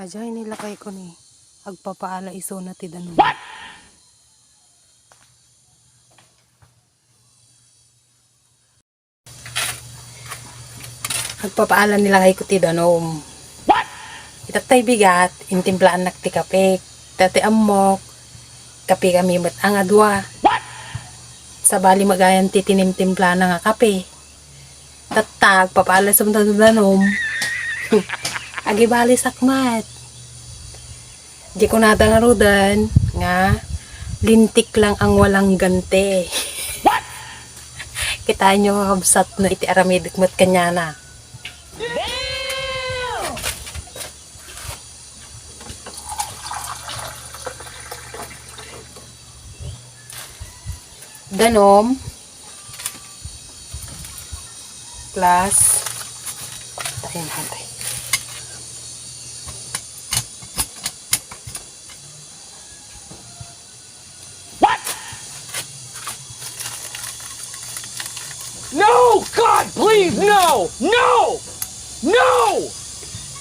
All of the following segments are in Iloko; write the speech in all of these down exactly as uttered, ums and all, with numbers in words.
Ajay ni lakayko ni agpapaala isuna ti danum. Agpapaala ni lakayko ti danum. Itattay bigat, intimplaannak ti kape. Ta ti ammok, kape kami met a nga dua. Sabali met gayan ti tinimtimplana nga kape. Tatta, agpapaala isuna ti danum. Agibalisak met. Di kunada ngaruden nga lintik lang ang walang ganti. Kitaenyo, kakabsat, no iti aramidek met kaniana. Danum. Plus, ayun, hantay. What? No! God, please, no! No! No!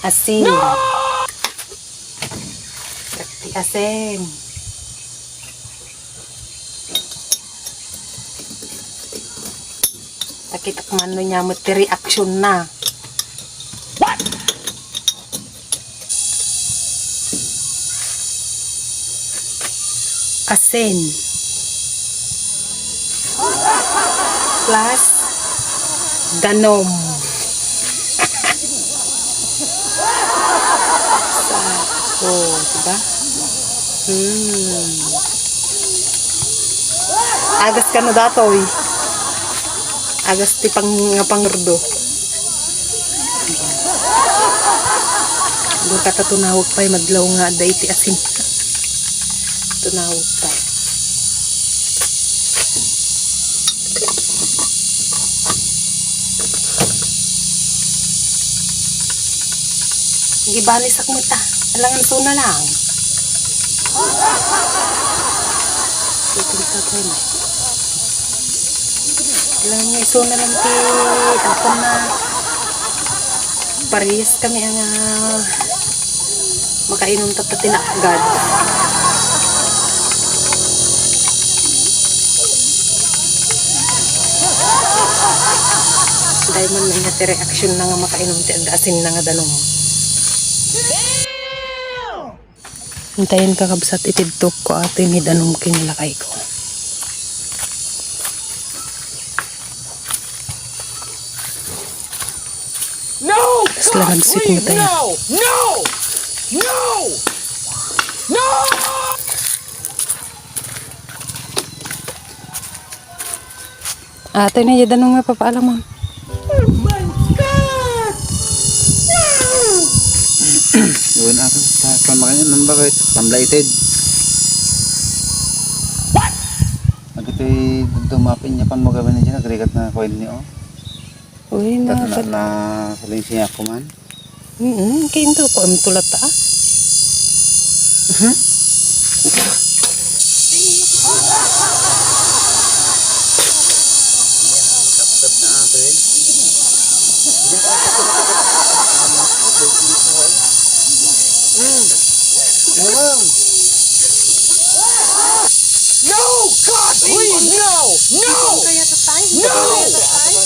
Asin. No! Ti asin. Takitak man no ania met ti reaction na. Asin. Plus danum. Sa, oh, diba? Hmm. Agas kano datoy. Agas ti pang-, nga pangurdo. Dua ka ta tunawag pay madlaw nga adda iti asin. Tunawag pay. Gibalisak met a. Alangan isuna lang. Ito sa akin. Alangan nga isuna lang ti, apo na. Parehas kami nga, ah, makainum tatta ti nakgad. Dayman nga ti reaction na nga makainum ti adda asin na nga danum. Antayen, kakabsat, itibtok ko atoy ni danum ken ni lakayko. No! Kasla God, nagsuit please, mo tayo. No! No! No! No! Atoy na diay danum nga papaalaman. Oh my God! Wow! Yun, ako, sa pamakain, nang bakit? Pamlaited. What? Agitoy, dito, mapin niya, pang magawa niya, nagrigat na kuwan niya, oh. Uy, tat na, na, na, saling siya ako man. Mm, kinto ko ang tulata. Mhm. Tapos na ato eh. Mm. Mm. No! God, please, no! No! No!